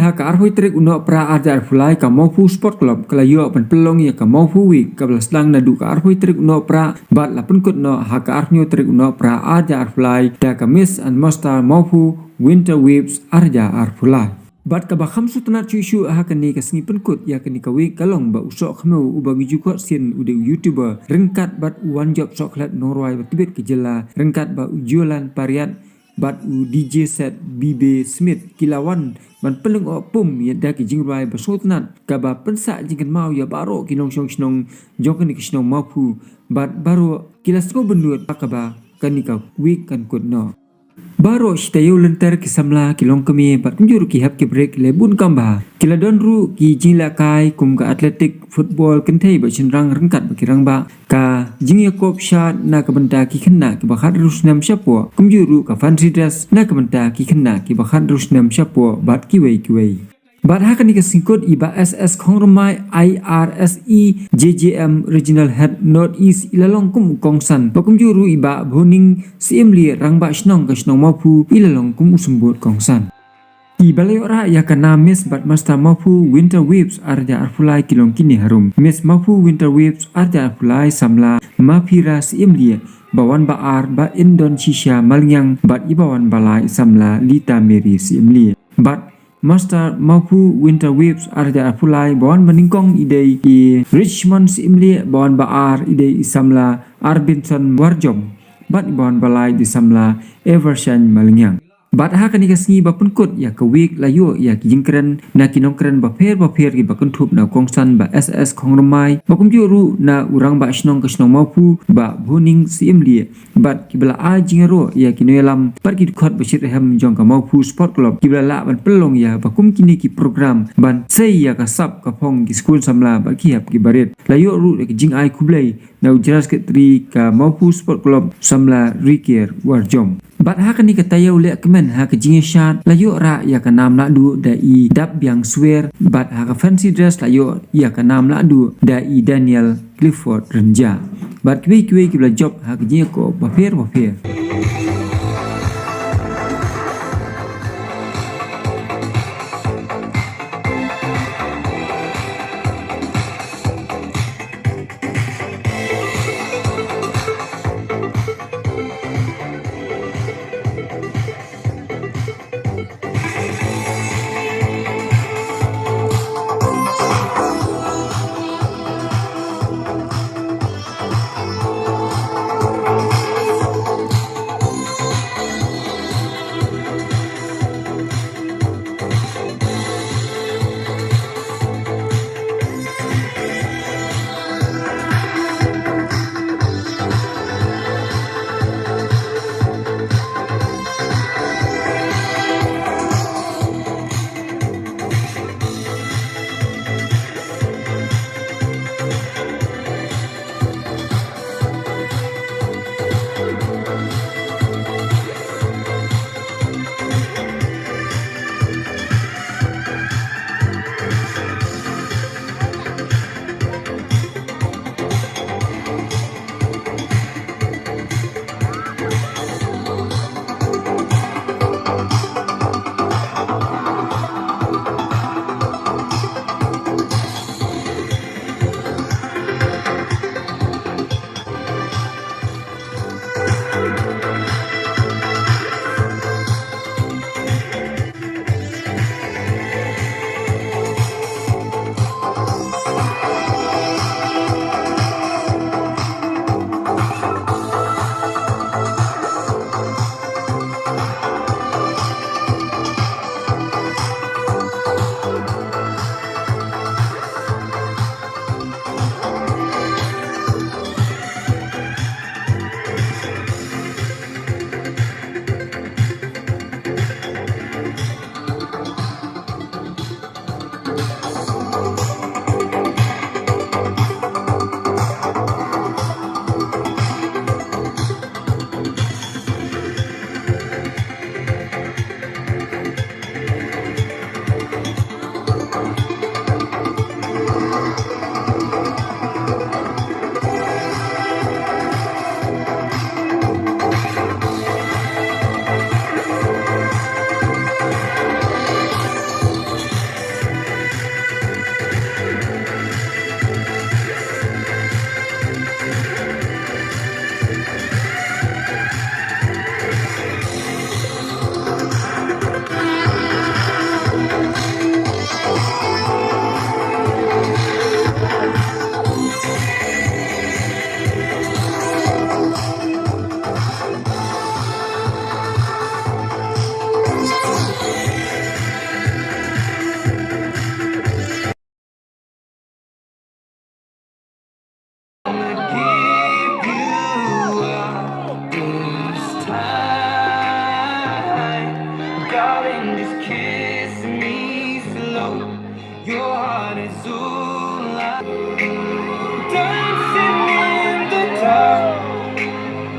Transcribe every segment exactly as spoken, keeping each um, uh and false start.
Ha ka arphew tarik u Nohprah arhajar arphew lai, ka Mawphu Sport Club ka la ïoh ban pynlong ïa ka Mawphu Week kaba la sdang naduh ka arphew tarik u Nohprah bad la pynkut noh ha ka arphew tarik u Nohprah arhajar arphew lai da ka Miss and Master Mawphu Winter Waves arhajar arphew lai. Bad kaba kham sngewtynnat shuh shuh ha kane ka sngi pynkut ïa kane ka week ka long ba u Sohkhmew uba ngi ju khot sien u dei u YouTuber ryngkat bad u Wanjop Sohkhlet Nongrwai ba tbit ka jylla ryngkat bad u Jualan Pariat bad u DJ set B B Smith ki la wan ban pynlyngngoh pum ïa da ki jingrwai ba sngewtynnat kaba pynsah jingkynmaw ïa baroh ki nongshong shnong jong kane ka shnong Mawphu bad baroh ki la sngewbynnud ha kaba kane ka week kan kut noh. Baroh shi taïew lynter ki samla ki longkmie bad kumjuh ruh ki hep ki briew ki la bun kam bha. Ki la don ruh ki jingïalehkai kum ka athletic, football, kynthei bad shynrang ryngkat bad ki rangbah. Ka jingïakob shad na ka bynta ki khynnah kiba khathynriew snem shapoh, kumjuh ruh ka fancy dress na ka bynta ki khynnah kiba khathynriew snem shapoh bad kiwei kiwei. Bad ha kane ka sngi kut i Bah S S Khongrymmai, I R S E, J J M Regional Head North East, i la long kum u kongsan. Bad kumjuh ruh i Bah Bhuning Syiemlieh, Rangbah Shnong ka shnong Mawphu, i la long kum u symbud kongsan. Kiba la ïoh rah ïa ka nam Miss bad Master Mawphu Winter Waves arhajar arphew lai ki long kine harum. Miss Mawphu Winter Waves arhajar arphew lai samla Maphira Syiemlieh, ba wan ba ar Bah Indon Shisha Malngiang bad iba wan ba lai samla Lita Mary Syiemlieh. Bad Master Mawphu Winter Waves arhajar arphew lai ba wan ba nyngkong i dei i Richmond Syiemlieh, ba wan ba ar i dei i samla Arbinson Warjom bad iba wan ba lai i samla Evershine Malngiang. Bad ha kane ka sngi ba pynkut ïa ka week la ïoh ïa ki jingkren na ki nongkren bapher bapher kiba kynthup na u kongsan Bah S S Khongrymmai, bad kumjuh ruh na u Rangbah Shnong ka shnong Mawphu Bah Bhuning Syiemlieh, bad kiba la ai jingïaroh ïa ki nongïalam bad ki dkhot ba shitrhem jong ka Mawphu Sport Club kiba la lah ban pynlong ïa ba kum kine ki program ban sei ïa ka sap ka phong ki skul samla bad ki hep ki barit. La ïoh ruh ïa ki jingai khublei na u General Secretary ka Mawphu Sport Club samla Riker Warjom. Bad ha kane ka taïew lehkmen ha ka jingïashad la ïoh rah ïa ka nam lahduh da i Dapbiang Swer bad ha ka fancy dress la ïoh ïa ka nam lahduh da i Daniel Clifford Rynjah. Bad kiwei kiwei kiba la jop ha ka jingïakob bapher bapher.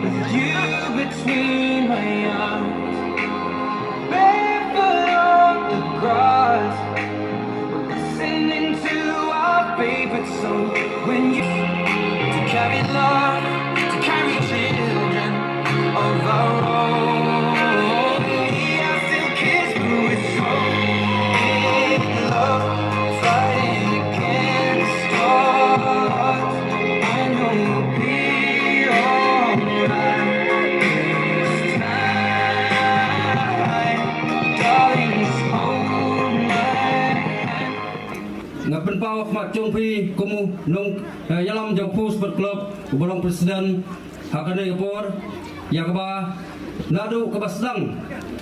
You between my arms, barefoot on the grass. We're listening to our favorite song. When you to carry love, to carry children of our own. We are still kids, but we're strong in love, fighting against all odds. I know we'll be alright this time. Darling, just hold my hand. Nga pynpaw ha khmat jong phi kum u nong, eh, ïalam jong Phu Sport Club, u ba long president ha kane ka por, ïa kaba naduh kaba sdang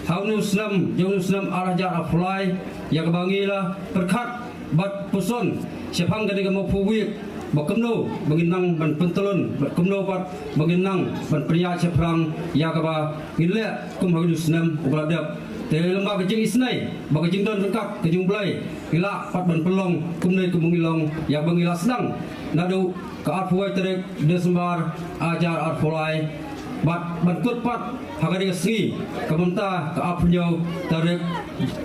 ha une u snem, jong une u snem ar hajar arphew lai, ïa kaba ngi la pyrkhat bad puson shaphang kane ka Mawphu Week, ba kumno ba ngin nang ban pyntlun, bad kumno pat ba ngin nang ban pynïaid shaphrang ïa kaba ngin leh kum ha une u snem uba la dep. Te lyngba ka jingisynei bad ka jingdon ryngkat ka jong U Blei, ngi lah pat ban pynlong kumne kumba ngi long, ïa ba ngi la sdang naduh ka arphew wei tarik December ar hajar arphew lai, bad ban kut pat ha kane ka sngi, ka mynta ka arphew hynñiew tarik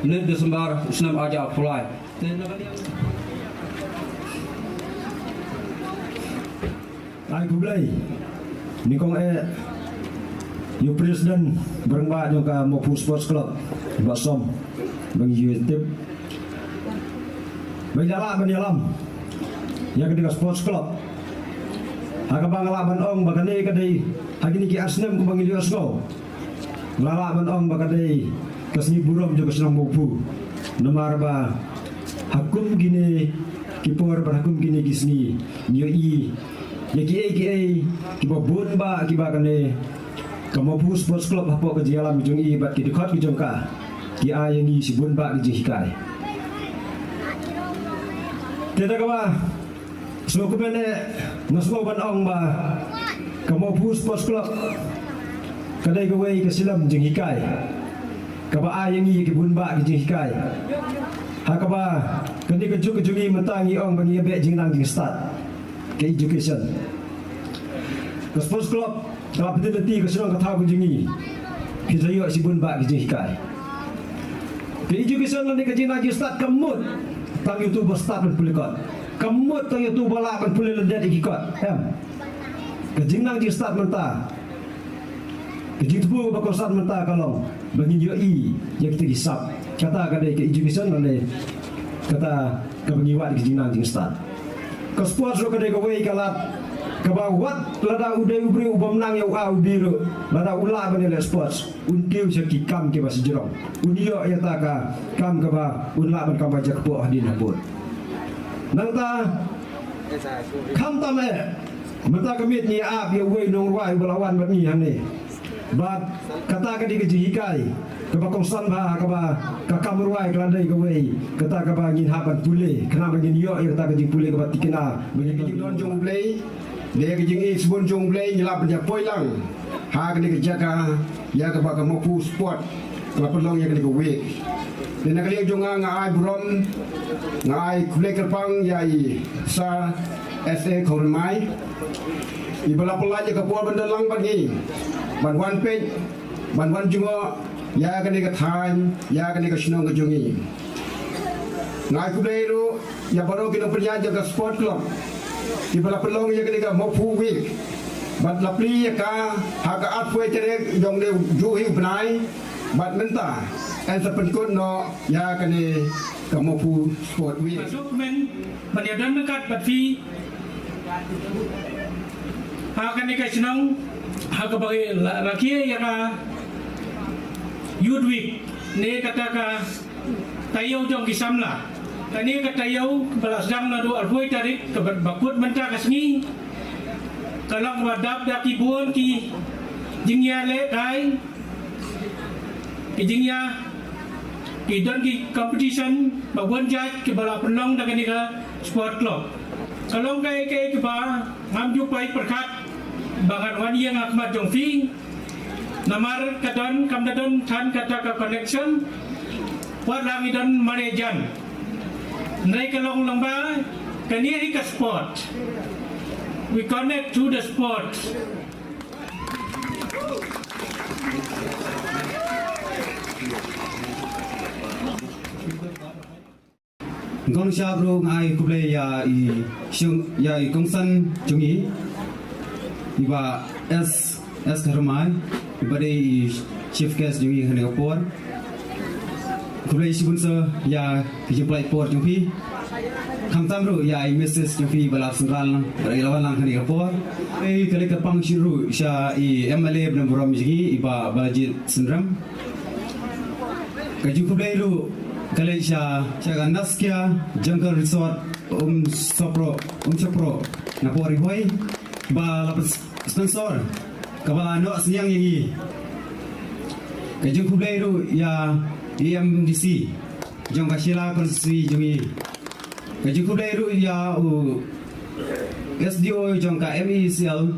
ne December u snem ar hajar arphew lai. Te na ka liang, ai khublei nyngkong eh ïa u president ba rangbah jong ka Mawphu Sports Club, Bah Som, ba ngi ju tip ba ïa lah ban ïalam ïa kane ka sports club. Ha kaba nga lah ban ong ba kane ka dei ha kine ki ar snem kumba ngi la ïohsngew, nga lah ban ong ba ka dei ka sngi burom jong ka shnong Mawphu. Namar ba ha kum kine ki por bad ha kum kine ki sngi ngi ïohi ïa kiei kiei kiba bun bah kiba kane ka Mawphu Sports Club hapoh ka jingïalam jong i bad ki dkhot ki jong ka, ki ai ïa ngi shibun bah ki jinghikai. Te da kaba sngewkmen eh nga sngew ban ong ba ka Mawphu Sports Club ka dei kawei ka shilem jinghikai kaba ai ïa ngi ki bun bah ki jinghikai. Ha kaba kane ka juk ka jong ngi mynta ngi ong ba ngi ïa beh jingnang jingstad, ka education. Ka sports club ka la pynlong ïa ka shnong ka thaw ka jong ngi, phi sa ïoh shibun bah ki jinghikai. Ka education lane ka jingnang jingstad kam mut tang ïa uto ba stad ban pule kot, kam mut tang ïa uto ba lah ban pule lyndet ïa ki kot, em. Ka jingnang jingstad mynta, ka jingthmu ba kongsan mynta ka long ba ngin ïohi ïa kita ki sap. Kata ka dei ka education lane kata kaba ngi wad ka jingnang jingstad. Ka sports ruh ka dei kawei ka lad kaba wat lada u dei u briew u bym nang ïa u A u B ruh, lada u lah ban ïaleh sports, un kiew sha ki kam kiba shajrong, un ïoh ïa kata ka kam kaba un lah ban kawai jakpoh hadien habud. Nangta khamtam eh mynta ka miet ngi ap ïa uwei u nongrwai uba la wan bad ngi hangne. Bad kata ka dei ka jinghikai kaba kongsan bha, kaba ka kam rwai ka la dei kawei kata kaba ngin hap ban pule, khnang ba ngin ïoh ïa kata ka jingpule kaba thikna. Ba ngin ka jingdon jong U Blei, dei ka jingïeit shibun jong U Blei, ngi la pynïapoi lang ha kane ka jaka ïa kaba ka Mawphu Sport ka la pynlong ïa kane ka week. Te na ka liang jong nga, nga ai burom, nga ai khublei kyrpang ïa i Sir S A Khongrymmai, iba la pynlait ïa ka por ban don lang bad ngi, ban wan peit, ban wan jngoh ïa kane ka thaiñ, ïa kane ka shnong ka jong ngi. Nga ai khublei ruh ïa baroh ki nongpynïaid jong ka sport club kiba la pynlong ïa kane ka Mawphu Week, bad la plie ïa ka ha ka arphew tarik jong une u juh hi u bnai, bad mynta yn sa pynkut noh ïa kane ka Mawphu Sport Week. Nga sngewkmen ban ïadon ryngkat bad phi ha kane ka shnong ha kaba la rakhe ïa ka Youth Week ne kata ka taïew jong ki samla. Kane ka taïew ba la sdang naduh arphew tarik kaba kut mynta ka sngi, ka long kaba dap da ki bun ki jingïalehkai, ki jingïa, ki don ki competition ba bun jait kiba la pynlong da kane ka sport club. Ka long kaei kaei kaba ngam ju poi pyrkhat ba ngan wan ïeng ha khmat jong phi. Namar ka don, kam da don than kata ka connection wat la ngi don marjan. Hynrei ka long lyngba kane hi ka sport. We connect through the sport. Kong Shap ruh nga ai khublei ïa i shong ïa i kongsan jong i, i Bah S S Kharmai, i ba dei i chief guest jong i ha kane ka por. Khublei shibun sa ïa ki jingpynlait por jong phi. Khamtam ruh ïa i missus jong phi ba la synran lang, ba la wan lang ha kane ka por. Ei, ka leit kyrpang shuh ruh sha i M L A ba don burom jong i, i Bah Bajit Syriem. Ka jingkhublei ruh ka leit sha, sha ka Naskia Jungle Resort, Umshapro, Umshapro, na Port Ri Bhoi, ba la pyn-, sponsor kaba la noh synñiang ïa ngi. Ka jingkhublei ruh ïa i M D C jong ka Shella constituency jong ngi. Ka jingkhublei ruh ïa u S D O jong ka M E C L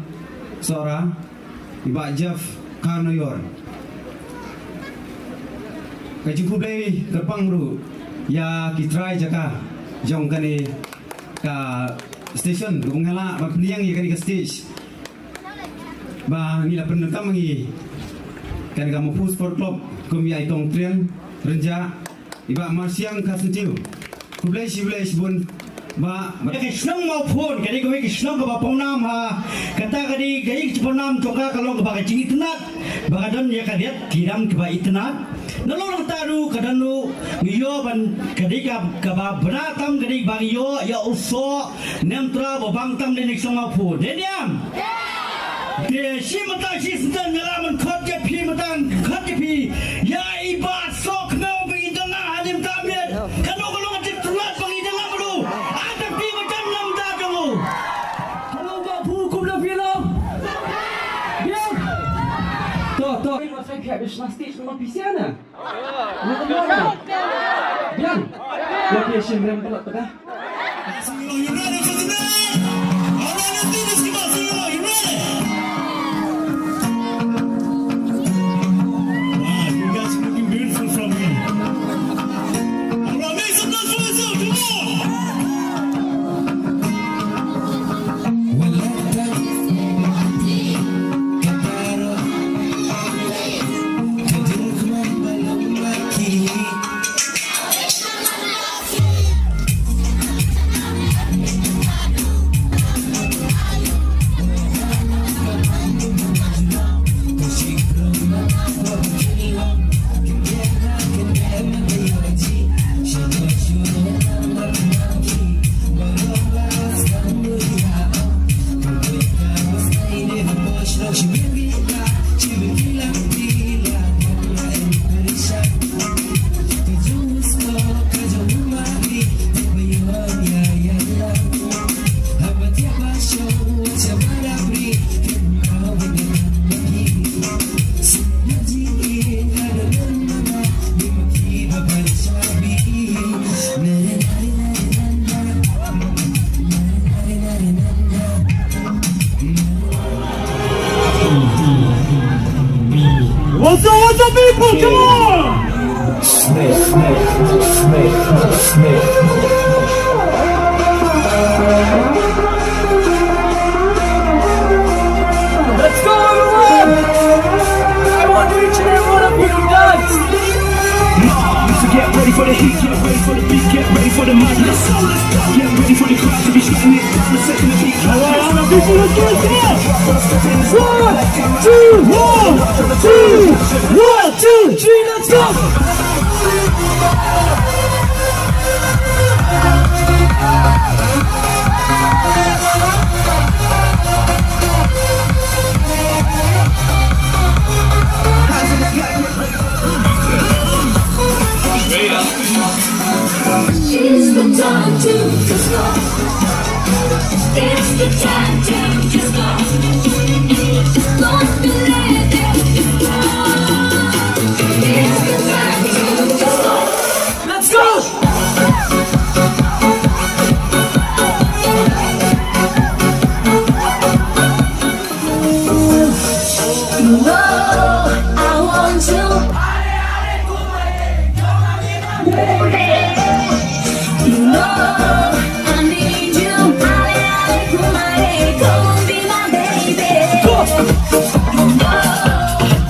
Sohra, i Bah Jeff Kharnoyor. Ka jingkhublei kyrpang ruh ïa ki trai jaka jong kane ka station, ruh nga lah ban pynïeng ïa kane ka stage ba ngi la pyndonkam ngi kane ka Mawphu Sport Club, kum ïa i Kong Triang Rynjah, i Bah Marsiang Kharsyntiew. Khublei shibun, khublei shibun, Bah. Ka shnong Mawphu ka dei kawei ka shnong kaba pawnam ha kata ka dei ka jingpawnam jong ka ka long kaba ka jingitynnad, ba ka don ïa ka riat ki ram kiba itynnad. Nalor kata ruh ka don ruh ngi ïoh ban ka dei ka, kaba bha tam ka dei ba ngi ïoh ïa u soh niamtra ba bang tam dei na ka shnong Mawphu. Dei niam? Te shi mynta shi snem nga la mynkhot ïa phi, mynta khot ïa phi ïa i Bah Sohkhnew ba ngi don lang ha mynta miet. Kano ka long ka jingthrang ba ngi don lang ruh. Ata phi ba jan lang da jong u. Hello Bah Phu, kumno phi long? Biang. To, to. Biang. Biang. Biang. Biang. Are you ready for tonight? All right, let's do this. Come on, sing along. You ready? Wow, you guys are looking beautiful from here. All right, make some noise for yourself. Come on. What's up, what's up, people? Come on! Smith, Smith, Smith, Smith. Let's go, everyone! I want each and every one of you to dance. So get ready for the heat, get ready for the beat, get ready for the mic. Let's go, let's go. Get ready for the crowd to be shouting it down the second the beat. Come on, people, let's get it down. One, two, one, two, one, two, three, let's go. It's the time to just go. It's the time to just go. Don't delay, there is no. It's the time to just go. Let's go! No, I want you. No, I need you. Come on, be my baby. No,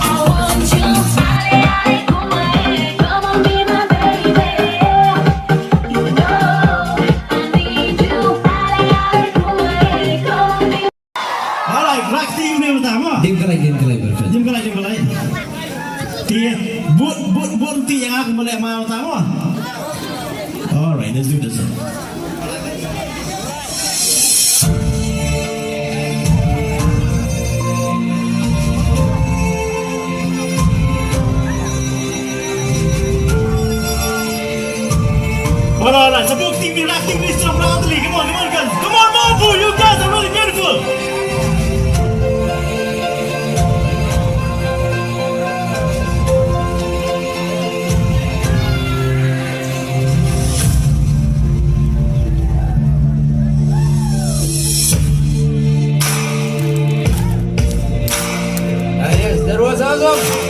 I want you. Come on, be my baby. No. Bud, bud, bud ti ïa nga kumba leh ma ta mo. All right, let's do this. All right, all right. Support team, acting, please, come on, come on, girls. Come on, Mawpu, you guys are really beautiful. Ah, yes, that was awesome.